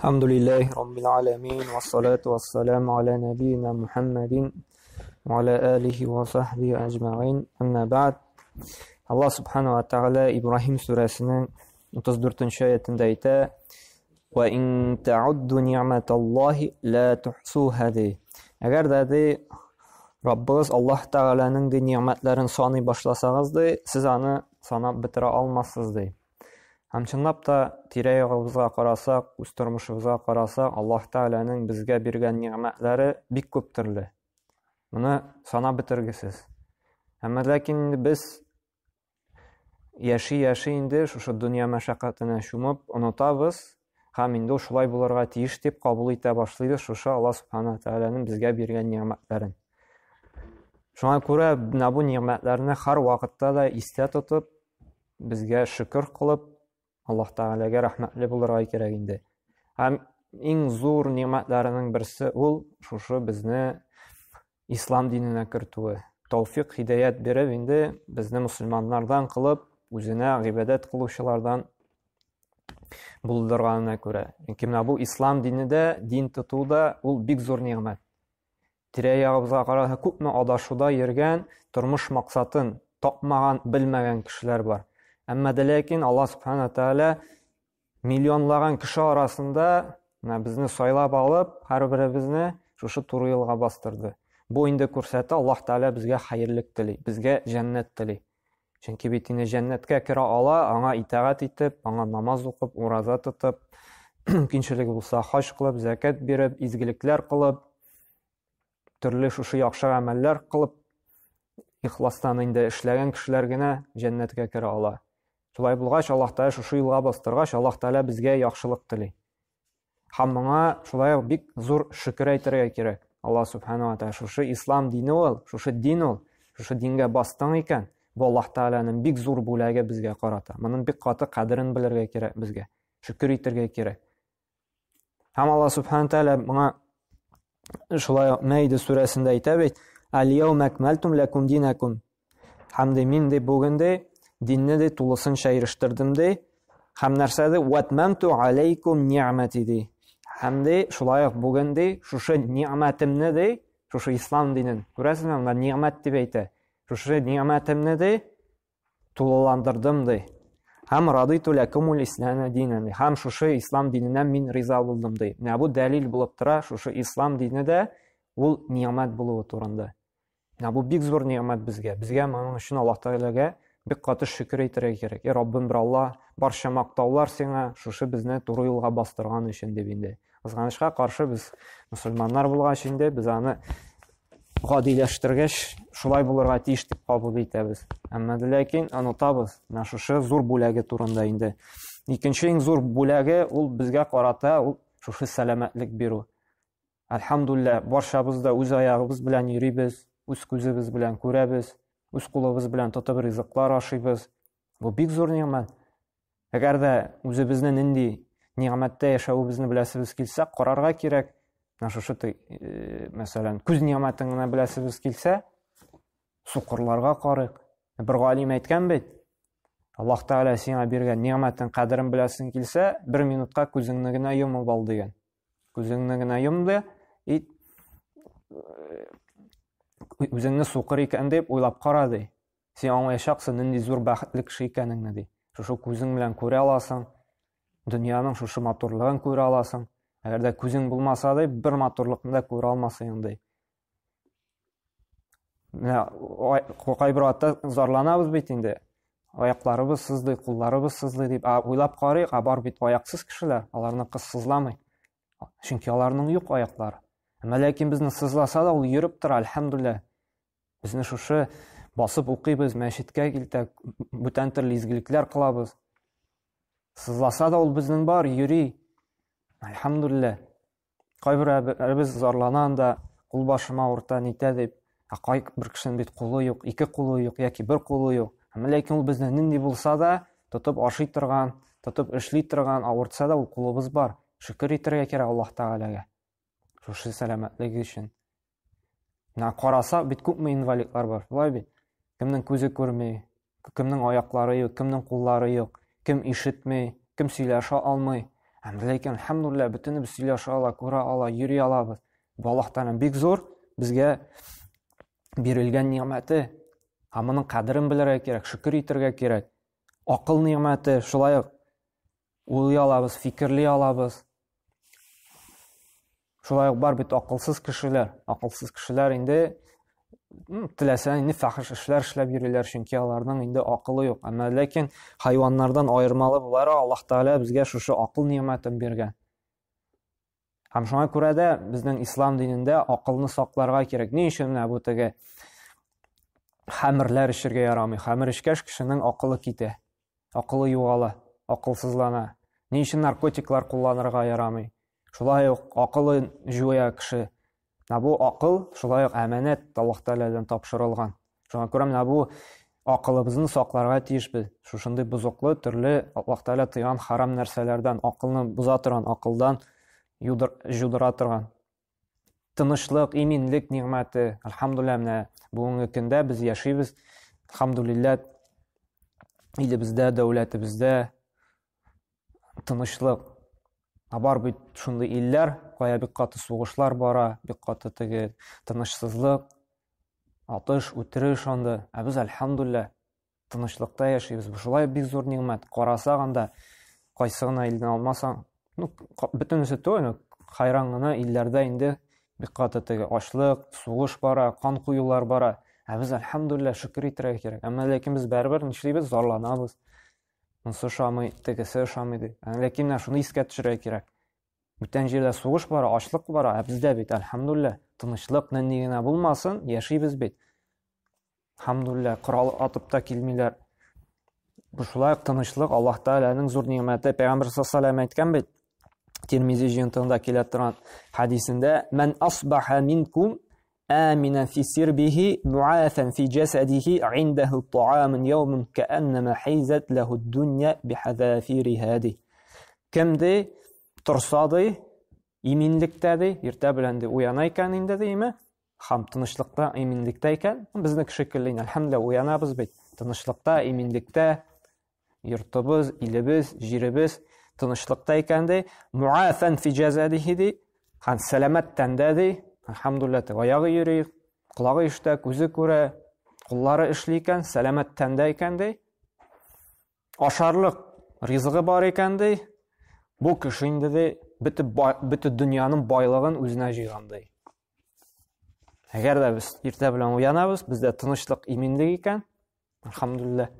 Alhamdulillahi Rabbil alamin va salatu vassalamu ala nabiyyina Muhammadin va ala alihi va sahbihi ajma'in. Amma ba'd. Аллаһ субхана ва тааля Ибраһим сүрәсенең 34 аятында әйтә: "Ва ин та'удду ни'маталлаһи ла тухсуха" ди. Әгәр дә ди Раббыгыз Аллаһ Тәгаләнең ди ни'мәтләрен саный башласагыз ди, сез аны санап бетерә алмассыз ди. Һәм чынлап та тирә-ягыбызга карасак, үз тормышыбызга карасак, Аллаһ Тәгаләнең безгә биргән ни'мәтләре бик күп төрле. Моны санап бетергесез. Әмма ләкин инде без яши-яши инде шушы дөнья мәшәкатенә чумып онытабыз һәм инде шулай булырга тиеш дип кабул итә башлыйбыз шушы Аллаһ Субхана Тәгаләнең безгә биргән ни'мәтләрен. Шуңа күрә менә бу ни'мәтләрне һәр вакытта да истә тотып, безгә шөкер кылып, Аллаһ Тәгаләгә рәхмәтле булырга кирәк инде. Һәм иң зур ни'мәтләренең берсе ул шушы безне ислам диненә кертүе. Тауфик, хидаят биреп инде безне мусульманнардан кылып, үзенә гыйбадәт кылучылардан булдырганына күрә. Чөнки менә бу ислам дине дә, дин тоту да ул бик зур ни'мәт. Тирә-ягыбызга караса, күпме адашуда йөргән, тормыш максатын тапмаган, белмәгән кешеләр бар. Әмма дә ләкин Аллаһ субхана тәгалә миллионлаган кеше арасында менә безне сайлап алып, һәрберебезне шушы туры юлга бастырды. Бу инде күрсәтә, Аллаһ Тәгалә безгә хәерлек тели, безгә җәннәт тели. Чөнки бит инде җәннәткә керә ала, аңа итагать итеп, аңа намаз укып, ураза тотып, мөмкинчелеге булса, хаҗ кылып, зәкят биреп, изгелекләр кылып, төрле шушы яхшы гамәлләр кылып, ихластан инде эшләгән кешеләр генә җәннәткә керә ала. Шулай булгач, Аллаһ Тәгалә шушы юлга бастыргач, Аллаһ Тәгалә безгә яхшылык тели. Һәм моңа шулай ук бик зур шөкер әйтергә кирәк. Аллаһ Субхану ва Тәгалә шушы ислам дине ул, шушы дин ул, шушы дингә бастың икән, бу Аллаһ Тәгаләнең бик зур бүләге безгә карата. Моның бик каты кадерен белергә кирәк безгә. Шөкер итәргә кирәк. Һәм Аллаһ Субхану Тәгалә моңа шулай ук Мәйдә сүрәсендә әйтә бит: "Аль-яума акмальтум лакум динакум". Һәм ди, мин ди бүген ди динне ди тулысынча ирештердем ди. Һәм нәрсә ди? Ватмамту алейкум ни'мати ди. Һәм ди, шулай ук бүген ди, шушы ни'мәтемне ди, шушы ислам динен, күрәсезме, монда ни'мәт дип әйтә. Шушы ни'мәтемне ди тулыландырдым ди. Һәм радыйту ләкумул ислама динан. Һәм шушы ислам диненнән мин риза булдым ди. Менә бу дәлил булып тора, шушы ислам дине дә ул ни'мәт булуы турында. Менә бу бик зур ни'мәт безгә. Безгә моның өчен Аллаһ Тәгаләгә бик каты шөкер әйтергә кирәк. И Раббым бер Аллаһ, барча мактаулар сиңа, шушы безне туры юлга бастырган өчен дип инде. Кызганычка каршы без мусульманнар булгач инде без аны гадиләштергәч, шулай булырга тиеш дип кабул итәбез. Әмма дә ләкин онытабыз менә шушы зур бүләге турында инде. Икенче иң зур бүләге ул безгә карата ул шушы сәламәтлек бирү. Әлхәмдулилла, барчабыз да үз аягыбыз белән йөрибез, үз күзебез белән күрәбез, үз кулыбыз белән тотып ризыклар ашыйбыз. Бу бик зур нигъмәт. Әгәр дә үзебезне нинди нигъмәттә яшәвебезне беләсебез килсә, карарга кирәк. Менә шушы, э, мәсәлән, күз нигъмәтен генә беләсебез килсә, сукырларга карыйк. Бер галим әйткән бит, Аллаһ Тәгалә сиңа биргән нигъмәтнең кадерен беләсең килсә, бер минутка күзеңне генә йомып ал дигән. Күзеңне генә йом да, и үзеңне сукыр икән дип уйлап кара ди. Син аңлаячаксың, нинди зур бәхетле кеше икәнеңне ди. Шушы күзең белән күрә аласың, дөньяның шушы матурлыгын күрә аласың. Әгәр дә күзең булмаса ди, бер матурлыкны да күрә алмасың ди. Менә кайбер вакытта зарланабыз бит инде. Аякларыбыз сызлый, кулларыбыз сызлый дип. А уйлап карыйк, а бар бит аяксыз кешеләр, аларны кыз сызламый. Чөнки аларның юк аяклары. Әмма ләкин безне сызласа да ул йөреп тора, әлхәмдүлилләһ. Безне шушы басып укыйбыз, мәчеткә килтә, бүтән төрле изгелекләр кылабыз. Сызласа да ул безнең бар, йөри. Әлхәмдүлилләһ. Кайберебез зарлана анда, кул башыма авырта, нитә дип. Ә кай бер кешенең бит кулы юк, ике кулы юк яки бер кулы юк. Әмма ләкин ул безне нинди булса да тотып ашый торган, тотып эшли торган, авыртса да ул кулыбыз бар. Шөкер итәргә кирәк Аллаһ Тәгаләгә. Шушы сәламәтлеге өчен. Менә караса, бит күпме инвалидлар бар, шулай бит? Кемнең күзе күрми, кемнең аяклары юк, кемнең куллары юк, кем ишетми, кем сөйләшә алмый. Һәм ләкин, әлхәмдүлилләһ, бөтенебез сөйләшә ала, күрә ала, йөри алабыз. Бу Аллаһ Тәгаләнең бик зур безгә бирелгән нигъмәте. Һәм моның кадерен белергә кирәк, шөкер итәргә кирәк. Акыл нигъмәте, шулай ук уйлый алабыз, фикерли алабыз. Шулай ук бар бит акылсыз кешеләр. Акылсыз кешеләр инде теләсә инде фахиш эшләр эшләп йөриләр, чөнки аларның инде акылы юк. Әмма ләкин хайваннардан аермалы буларак Аллаһ Тәгалә безгә шушы акыл нигъмәтен биргән. Һәм шуңа күрә дә безнең ислам динендә акылны сакларга кирәк. Ни өчен менә бу теге хәмерләр эчәргә ярамый? Хәмер эчкәч кешенең акылы китә. Акылы югала, акылсызлана. Ни өчен наркотиклар кулланырга ярамый? Шулай ук акылы җуя кеше. Менә бу акыл шулай ук әманәт Аллаһ Тәгаләдән тапшырылган. Шуңа күрә менә бу акылыбызны сакларга тиешбез. Шушындый бозыклы төрле Аллаһ Тәгалә тыйган харам нәрсәләрдән, акылны боза торган, акылдан юдыра торган. Тынычлык, иминлек нигъмәте. Әлхәмдүлилләһ, менә бүгенге көндә без яшибез. Әлхәмдүлилләһ, илебездә, дәүләтебездә тынычлык. Ә бар бит шундый илләр, кая бик каты сугышлар бара, бик каты теге тынычсызлык, атыш, үтереш анда. Ә без, әлхәмдүлилләһ, тынычлыкта яшибез. Бу шулай бик зур нигъмәт. Карасак анда кайсы гына илне алмасаң, ну, бөтенесе түгел, но хайран гына илләрдә инде бик каты теге ачлык, сугыш бара, кан коюлар бара. Ә без, әлхәмдүлилләһ, шөкер итәргә кирәк. Әмма ләкин без барыбер нишлибез? Зарланабыз. Монысы ошамый, тегесе ошамый ди. Ә ләкин менә шуны искә төшерергә кирәк. Бүтән җирдә сугыш бара, ачлык бара, ә бездә бит, әлхәмдүлилләһ, тынычлык нинди генә булмасын, яшибез бит. Әлхәмдүлилләһ, корал атып та килмиләр. Бу шулай ук тынычлык Аллаһ Тәгаләнең зур нигъмәте. Пәйгамбер саллаллаһу алейһи әйткән бит, Тирмизи җыентыгында килә торган хәдисендә, "Ман асбаха минкум амина фи сирбихи муафан фи җасадихи индаһу таамун яумун кааннама хизат лаху дунья бихазафириха" ди. Кем ди торса ди, иминлектә ди, иртә белән ди уяна икән инде ди, име? Һәм тынычлыкта, иминлектә икән, безнеке шикелле инде, әлхәмдүлилләһ, уянабыз бит. Тынычлыкта, иминлектә, йортыбыз, илебез, җиребез тынычлыкта икән ди. Муафан фи җәзәдихи ди. Һәм сәламәт тәндә ди. Әлхәмдүлилләһ, аягы йөри, колагы ишетә, күзе күрә, куллары эшли икән, сәламәт тәндә икән ди. Ашарлык ризыгы бар икән ди. Бу кеше инде ди, бөтен дөньяның байлыгын үзенә җыйган ди. Әгәр дә без иртә белән уянабыз, бездә тынычлык, иминлек икән, әлхәмдүлилләһ.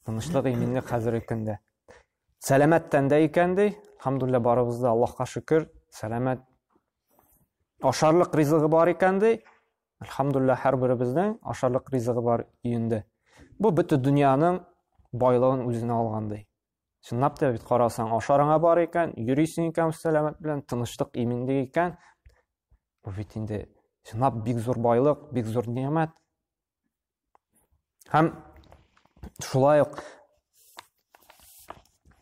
Тынычлык, иминлек хәзерге көндә. Сәламәт тәндә икән ди, әлхәмдүлилләһ, барыбыз да Аллаһка шөкер, сәламәт. Ашарлык ризыгы бар икән ди, әлхәмдүлилләһ, һәрберебезнең ашарлык ризыгы бар өендә. Бу бөтен дөньяның байлыгын үзенә алган ди. Чынлап та бит карасаң, ашарыңа бар икән, йөрисең икән сәламәт белән, тынычлык, иминлек икән. Бу бит инде чынлап бик зур байлык, бик зур нигъмәт. Һәм шулай ук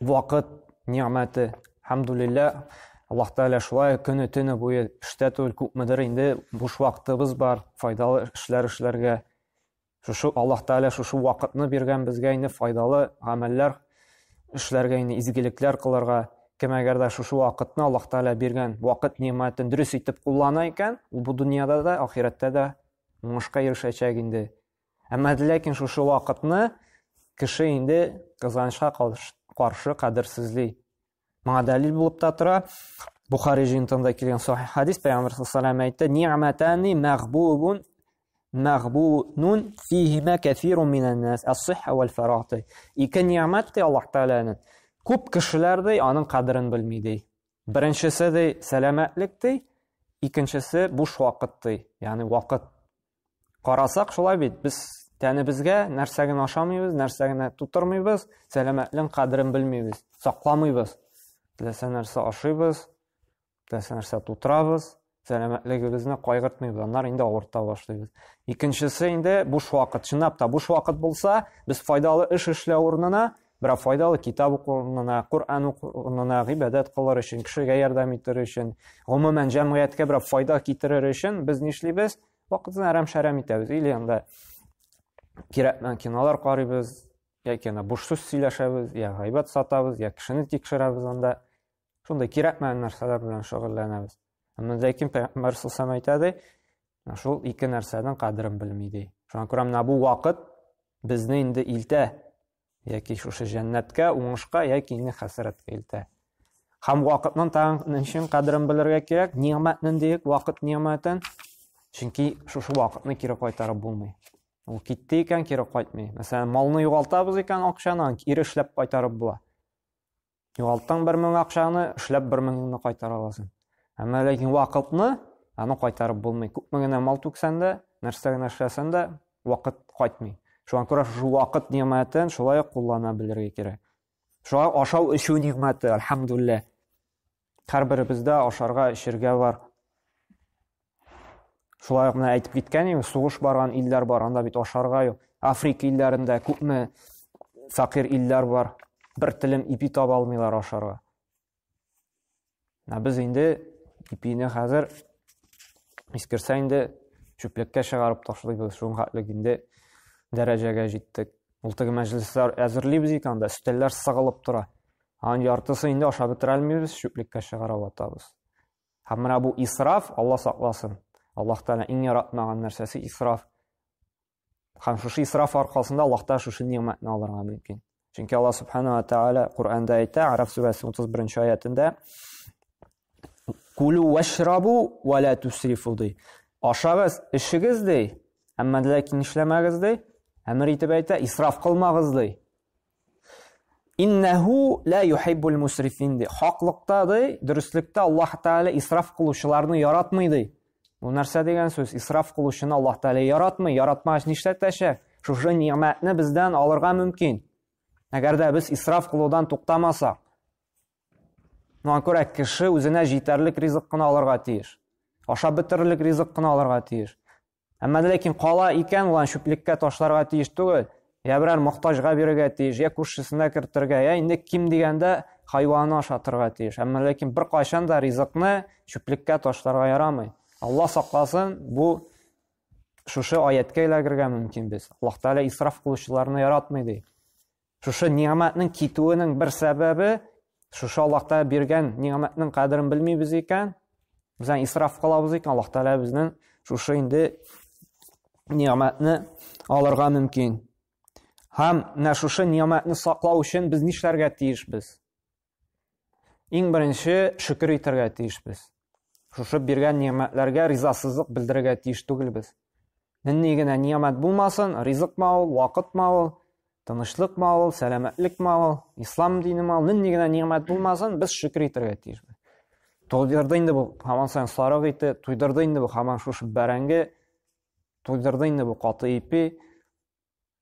вакыт нигъмәте, хәмдулилла, Аллаһ Тәгалә шулай көне төне буе эштә түгел, күпмедер инде буш вакытыбыз бар, файдалы эшләр эшләргә. Шушы Аллаһ Тәгалә шушы вакытны биргән безгә инде файдалы гамәлләр эшләргә инде изгелекләр кылырга. Кем әгәр дә шушы вакытны Аллаһ Тәгалә биргән вакыт нигъмәтен дөрес итеп куллана икән, ул бу дөньяда да, ахирәттә дә уңышка ирешәчәк инде. Әмма ләкин шушы вакытны кеше инде кызганычка каршы кадерсезли. Моңа дәлил булып та тора. Бухари җыентыгында килгән сахих хадис Пәйгамбәр саллаллаху алейһи әйтте: "Ни'матани мәгъбубун мәгъбунун фиһима кәсирун минән нас ас-сихха вал фараг". Ике ни'мат ди Аллаһ Тәгаләнең. Күп кешеләр ди аның кадерен белми ди. Беренчесе ди сәламәтлек ди, икенчесе буш вакыт ди, ягъни вакыт. Карасак, шулай бит, без тәнебезгә нәрсә генә ашамыйбыз, нәрсә генә тутырмыйбыз, сәламәтлек кадерен белмибез, сакламыйбыз. Теләсә нәрсә ашыйбыз, теләсә нәрсә тутырабыз, сәламәтлегебезне кайгыртмыйбыз, аннары инде авырта башлыйбыз. Икенчесе инде буш вакыт. Чынлап та буш вакыт булса, без файдалы эш эшләү урынына, берәр файдалы китап уку урынына, Коръән уку урынына, гыйбадәт кылыр өчен, кешегә ярдәм итер өчен, гомумән җәмгыятькә берәр файда китерер өчен без нишлибез? Вакытны әрәм-шәрәм итәбез. Или анда кирәкмәгән кинолар карыйбыз, яки анда буш сүз сөйләшәбез, я гайбәт сатабыз, я кешене тикшерәбез анда. Шундый кирәкмәгән нәрсәләр белән шөгыльләнәбез. Әмма ләкин Пәйгамбәр саллаллаху әйтә ди, шул ике нәрсәнең кадерен белми ди. Шуңа күрә менә бу вакыт безне инде илтә яки шушы җәннәткә, уңышка, яки инде хәсрәткә илтә. Һәм вакытның тагын өчен кадерен белергә кирәк, нигъмәтнең диек, вакыт нигъмәтен. Чөнки шушы вакытны кире кайтарып булмый. Ул китте икән, кире кайтмый. Мәсәлән, малны югалтабыз икән, акчаны кире эшләп кайтарып була. Югалттың 1000 акчаны, эшләп 1000-ңне кайтара аласың. Әмма ләкин вакытны аны кайтарып булмый. Күпме генә мал түксәң дә, нәрсә генә эшләсәң дә, вакыт кайтмый. Шуңа күрә шушы вакыт нигъмәтен шулай ук куллана белергә кирәк. Шулай ашау эчү нигъмәте, әлхәмдүлилләһ. Һәрберебездә ашарга, эчергә бар. Шулай ук менә әйтеп киткән идем, сугыш барган илләр бар, анда бит ашарга юк. Африка илләрендә күпме фәкыйрь илләр бар, бер телем ипи таба алмыйлар ашарга. Ә без инде ипине хәзер искерсә инде чүплеккә чыгарып ташлыйбыз, шуңа хәтлек инде дәрәҗәгә җиттек. Ул теге мәҗлесләр әзерлибез икән, анда өстәлләр сыгылып тора. Аның яртысы инде ашап бетерә алмыйбыз, чүплеккә чыгарып атабыз. Һәм менә бу исраф, Алла сакласын. Аллаһ Тәгалә иң яратмаган нәрсәсе исраф. Һәм шушы исраф аркасында Аллаһ Тәгалә шушы нигъмәтне алырга мөмкин. Чөнки Аллаһ Субхану ва Тәгалә Коръәндә әйтә, Араф сүрәсе 31 аятендә, Кулу вашрабу ва ла тусрифу ди. Ашагыз, эшегез ди, әмма ләкин нишләмәгез ди? Әмер итеп әйтә, исраф кылмагыз ди. Иннәһу ла юхиббул мусрифин ди. Хаклыкта ди, дөреслектә Аллаһ Тәгалә исраф кылучыларны яратмый ди. Бу нәрсә дигән сүз? Исраф кылучыны Аллаһ Тәгалә яратмый. Яратмагач нишләтәчәк? Шушы нигъмәтне бездән алырга мөмкин. Әгәр дә без исраф кылудан туктамасак. Моңа күрә кеше үзенә җитәрлек ризык кына алырга тиеш. Ашап бетерерлек ризык кына алырга тиеш. Әмма ләкин кала икән, ул аны чүплеккә ташларга тиеш түгел. Я берәр мохтаҗга бирергә тиеш, я күршесенә кертергә, я инде ким дигәндә хайванны ашатырга тиеш. Әмма ләкин беркайчан да ризыкны чүплеккә ташларга ярамый. Алла сакласын, бу шушы аяткә эләгергә мөмкин без. Аллаһ Тәгалә исраф кылучыларны яратмый ди. Шушы нигъмәтнең китүенең бер сәбәбе шушы Аллаһ Тәгалә биргән нигъмәтнең кадерен белмибез икән, без аны исраф кылабыз икән, Аллаһ Тәгалә безнең шушы инде нигъмәтне алырга мөмкин. Һәм менә шушы нигъмәтне саклау өчен без нишләргә тиешбез? Иң беренче шөкер итәргә тиешбез. Шушы биргән нигъмәтләргә ризасызлык белдерергә тиеш түгелбез. Нинди генә нигъмәт булмасын, ризыкмы ул, вакытмы ул, тынычлыкмы ул, сәламәтлекме ул, ислам динеме ул, нинди генә нигъмәт булмасын, без шөкер итәргә тиешбез. Туйдырды инде бу һаман саен сарык ите, туйдырды инде бу һаман шушы бәрәңге, туйдырды инде бу каты ипи,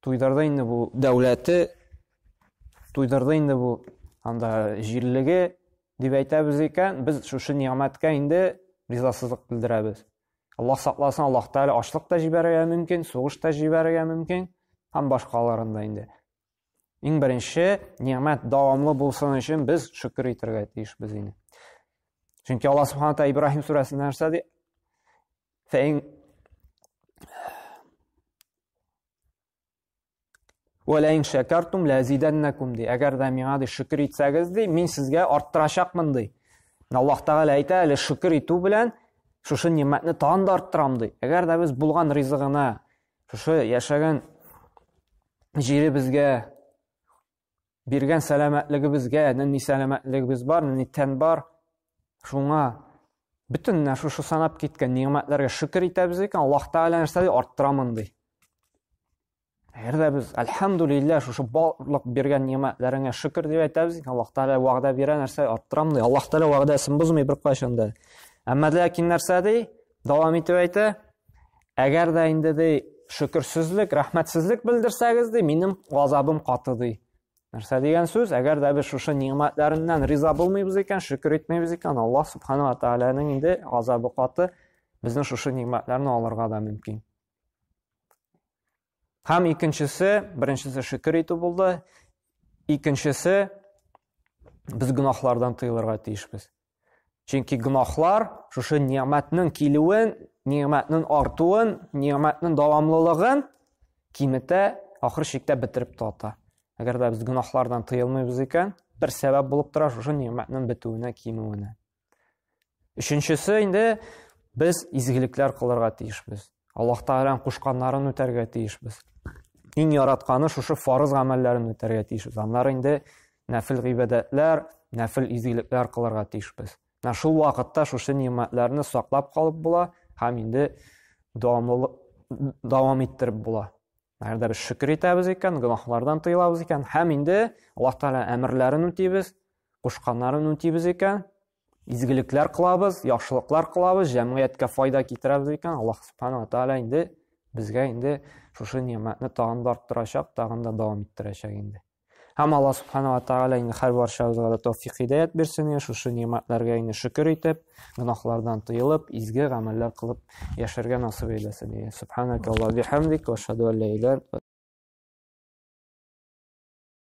Туйдырды инде бу дәүләте, туйдырды инде бу анда җирлеге дип әйтәбез икән, без шушы нигъмәткә инде ризасызлык белдерәбез. Аллаһ сакласын, Аллаһ Тәгалә ачлык та җибәрергә мөмкин, сугыш та җибәрергә мөмкин һәм башкаларын да инде. Иң беренче нигъмәт дәвамлы булсын өчен без шөкер итәргә тиешбез инде. Чөнки Аллаһ Субхану Тәгалә Ибраһим сүрәсендә нәрсә ди? Фәин Вәләин шәкәртум ләзидәннәкум ди. Әгәр дә миңа ди шөкер итсәгез ди, мин сезгә арттырачакмын ди. Аллаһ Тәгалә әйтә, әле шөкер итү белән шушы нимәтне тагын да арттырам ди. Әгәр дә без булган ризыгына, шушы яшәгән җиребезгә, биргән сәламәтлегебезгә, нинди сәламәтлегебез бар, нинди тән бар, шуңа бөтен менә шушы санап киткән нигъмәтләргә шөкер итәбез икән, Аллаһ Тәгалә нәрсә ди, арттырамын ди. Әгәр дә без әлхәмдүлилләһ шушы барлык биргән нигъмәтләреңә шөкер дип әйтәбез икән, Аллаһ Тәгалә вәгъдә бирә нәрсә арттырам ди. Аллаһ Тәгалә вәгъдәсен бозмый беркайчан да. Әмма ләкин нәрсә ди? Дәвам итеп әйтә, әгәр дә инде ди шөкерсезлек, рәхмәтсезлек белдерсәгез ди, минем газабым каты ди. Нәрсә дигән сүз? Әгәр дә без шушы нигъмәтләреннән риза булмыйбыз икән, шөкер итмибез икән, Аллаһ субхана ва тааляның инде газабы каты, безнең шушы нигъмәтләрне алырга да мөмкин. Һәм икенчесе, беренчесе шөкер итү булды. Икенчесе без гөнаһлардан тыелырга тиешбез. Чөнки гөнаһлар шушы нигъмәтнең килүен, нигъмәтнең артуын, нигъмәтнең дәвамлылыгын киметә, ахыр чиктә бетереп тә ата. Әгәр дә без гөнаһлардан тыелмыйбыз икән, бер сәбәп булып тора шушы нигъмәтнең бетүенә, кимүенә. Өченчесе инде без изгелекләр кылырга тиешбез. Аллаһ Тәгаләнең кушканнарын үтәргә тиешбез. Иң яратканы шушы фарыз гамәлләрен үтәргә тиешбез. Аннары инде нәфил гыйбадәтләр, нәфил изгелекләр кылырга тиешбез. Менә шул вакытта шушы нигъмәтләрне саклап калып була һәм инде дәвамлы дәвам иттереп була. Әгәр дә без шөкер итәбез икән, гөнаһлардан тыелабыз икән һәм инде Аллаһ Тәгалә әмерләрен үтибез, кушканнарын үтибез икән, изгелекләр кылабыз, яхшылыклар кылабыз, җәмгыятькә файда китерәбез икән, Аллаһ Субхану ва Тәгалә инде безгә инде шушы нигъмәтне тагын да арттырачак, тагын да дәвам иттерәчәк инде. Һәм Аллаһ Субхану ва Тәгалә инде һәр барчабызга да тәүфик һидәят бирсен, шушы нигъмәтләргә инде шөкер итеп, гөнаһлардан тыелып, изге гамәлләр кылып яшәргә насыйп әйләсен. Субханакаллаһу бихамдик ва ашһаду ан ла илаһа.